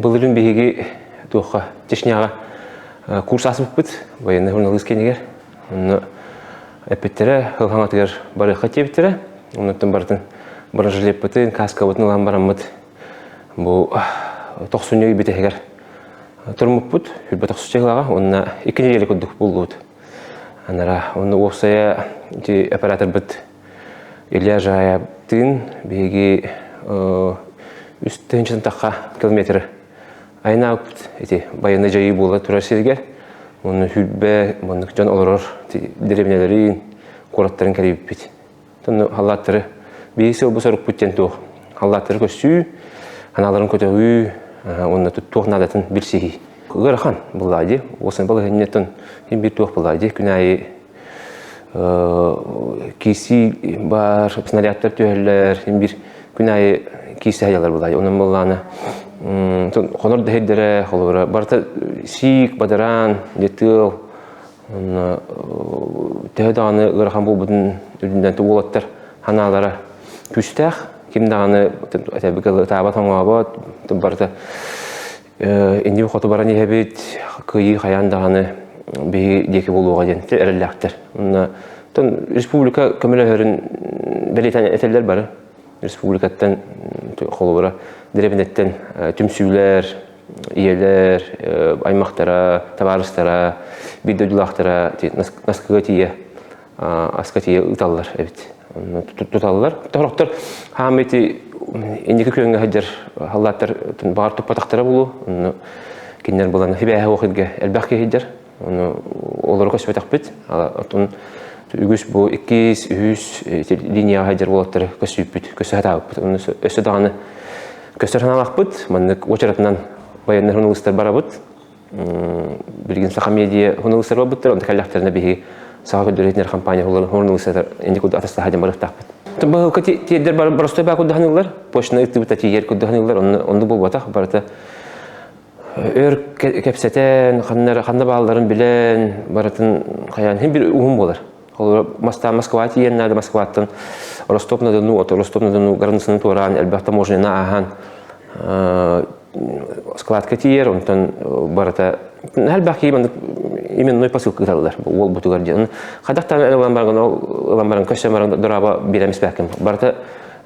Былырыын биһиги туохха Чечняҕа курс ааспыппыт военный журналист кэнигэр. Онно эппиттэрэ сыл хаҥатыгар барыахха диэбиттэрэ. Оннуттан барытын бронежилеппытын, каскабытын ылан бараммыт бу тохсунньу ый бүтэһигэр турмуппут. Хүрбэ тохсучча ыһылаҕа уонна икки нэдиэлэ курдук буллубут. Анара онно уопсайа ити операторбыт Илья Жаевтыын биһиги үс тыһыынчаттан тахха километры айнаабыппыт ити байыаннай дьайыы буола турар сиригэр уонна сүүрбэ маннык дьон олорор дэриэбинэлэрин куораттарын кэрийбиппит. Онно халлааттары биһиги сыалбыт-сорукпут диэн туох халлааттары көрсүү, санааларын көтөҕүү уонна туох наадатын билсиһии. Ыарахан буоллаҕа дии. Уосан балаһыанньаттан син биир туох буоллаҕа дии. Күн аайы киирсии баар, снарядтар түһэллэр, син биир күн аайы киирсэ сылдьаллар буоллаҕа. Онон буоллаҕына хонор да сирдэрэ, холобура, барыта сиик, бадараан, дьэ тыал. Онно төһө даҕаны ыарахан буолбутун үрдүнэн уолаттар санаалара күүстээх. Ким даҕаны ытаабат-оҥообот, барыта иннибит хоту баран иһэбит, кыайыы хайаан даҕаны биһиги диэки буолуоҕа диэн эрэллээхтэр. Онно республика көмөлөһөрүн бэлиэтээн этэллэр бары. Республикаттан холобура дэриэбинэттэн түмсүүлэр, ийэлэр, аймахтара, табаарыстара, биир дойдулаахтара наскыга тиийэ аска тиийэ ыыталлар эбит. Туталлар. Сорохтор хаам ити инники күөҥҥэ сылдьар халлааттар баҕар туппатахтара буолуо. Онно кинилэр булан хибээһэ уох илгэ элбэх киһи сылдьар. Ону олору көспөтөхпүт. Оттон үгүс бу иккис, үһүс линияҕа сылдьар уолаттары көссүүппүт, көссө сатаабыппыт. Онно өссө даҕаны көстөр санаалаахпыт. Маннык уочаратынан военный журналистар барабыт. Билигин Саха медиа журналистар барбыттар, онто кэллэхтэринэ биһиги Саха көрдөрүүтүнэр компания журналистар инди курдук атастаһа диэн барыахтаахпыт. Баһылка тиэрдэр боростой баа курдуһаныллар, почтаны ыттыбыта тиийэр курдуһаныллар, онну буолбатах, барыта өр кэпсэтэн, ханна ханна баалларын билэн, барытын хайаан хин бир уһун буолар. Холобура, Москва Москва тиийэн наада Москваттан Ростов-на-Дону, Ростов-на-Дону границаны туораан элбэх таможняны ааһан складка тиийэр, онтон барыта элбэх киһи маннык именной посылка ыыталлар уолбутугар диэн. Хайдах даҕаны ылан баран ылан баран көссөн баран дораба биэрэн испэккин. Барыта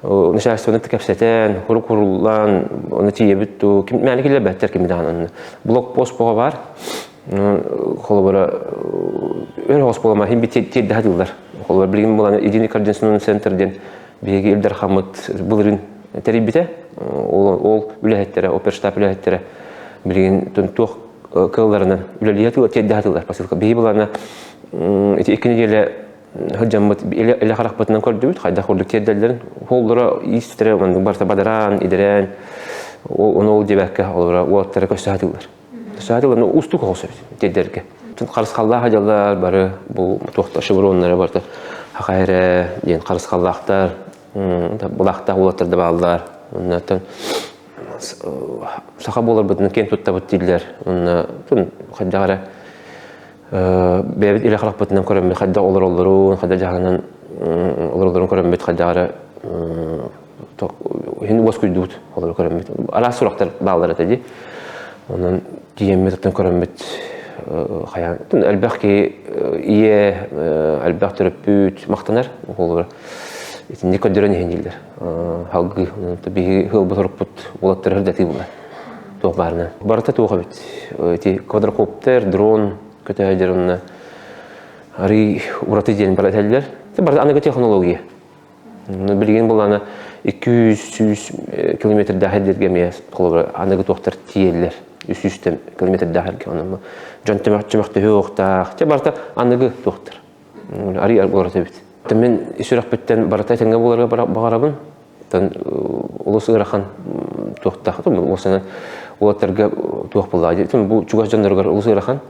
начальствоны кэпсэтэн, хурук-хуруллаан, оны тиийэбит дуу, ким мээнэ киллэрбэттэр кими даҕаны. Блокпост боҕо баар. Холобура, өр оҕус буолама иһин тиэрдэ сатыыллар. Холобура, билигин булан единый координационный центр диэн биһиги Ил Дархаммыт былырыын тэрийбитэ. Ол үлэһиттэрэ, оперштаб үлэһиттэрэ билигин туох кыалларынан үлэлии сатыыллар, тиэрдэ сатыыллар посылка. Биһиги былаана ити икки нэдиэлэ сылдьаммыт илэ харахпытынан көрдүбүт, хайдах курдук тиэрдэллэрин. Холлоро иистэрэ маннык барыта бадараан, идэрээн, ону ол диэбэккэ, холобура, уолаттара көстө сатыыллар. Саатыланы уустук оҕус эбит тиэрдэргэ. Харысхаллаах дьаллар бары бу туохта шевроннары барыта хаха эрэ диэн харысхаллаахтар, былаахтаах уолаттар да бааллар. Оннуттан саха буоларбытынан киэн туттабыт дииллэр. Онно хайдах эрэ бэйэбит илэ харахпытынан көрөммүт хайдах олороллорун, хайдах дьаһанан олороллорун көрөммүт хайдах эрэ иһин уоскуйдубут олору көрөммүт. Араас сурахтар бааллар этэ дии. Онон тиийэммит оттон көрөммүт хайаан элбэх киһи ийэ элбэх төрөппүт махтанар оҕолоро итинник көрдөрөн иһин дииллэр. Халгыы биһиги ыалбыт орукпут уолаттары сырдатыы буолар. Туох баарынан. Барыта туох эбит. Ити квадрокоптер, дрон көтөһөдөр онно арый ураты диэн бар этэллэр. Барыта аныгы технология. Билигин булана 200 километрдаах эрдэргэ эмиэ холобура аныгы туохтар тиийэллэр. 300 километрдаах эргэ онон дьон чөмөхтөһүө уохтаах. Чэ барыта аныгы туохтар. Арый буолар эбит. Мин сүрэхпиттэн барыта этэҥҥэ буоларга баҕарабын. Олус ыарахан туохтаах. Уосанан уолаттарга туох буоллаҕа. Бу чугас дьонноругар олус ыарахан.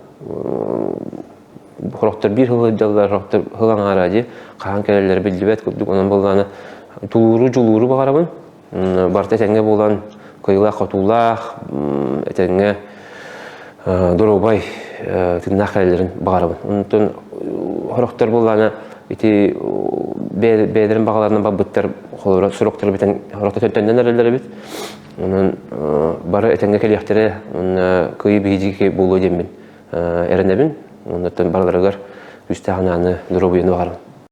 Сорохтор биир сыл сылдьаллар, сорохтор сыл аҥаара дии, хаһан кэлэллэрэ биллибэт курдук. Онон буоллаҕына тулууру, дьулууру баҕарабын. Барыта этэҥҥэ буолан, кыайыылаах-хотуулаах, этэҥҥэ доруобай тыыннаах кэлэллэрин баҕарабын. Онтон сорохтор буоллаҕына ити бэйэлэрин баҕаларынан барбыттар, холобура, сорохтор бүтэн, сорохтор төннөн эрэллэр эбит. Онон бары этэҥҥэ кэлиэхтэрэ, уонна кыайыы биһиги буолуо диэммин эрэнэбин. Оннуттан барыларыгар күүстээх анааны доруобуйаны баҕарабын.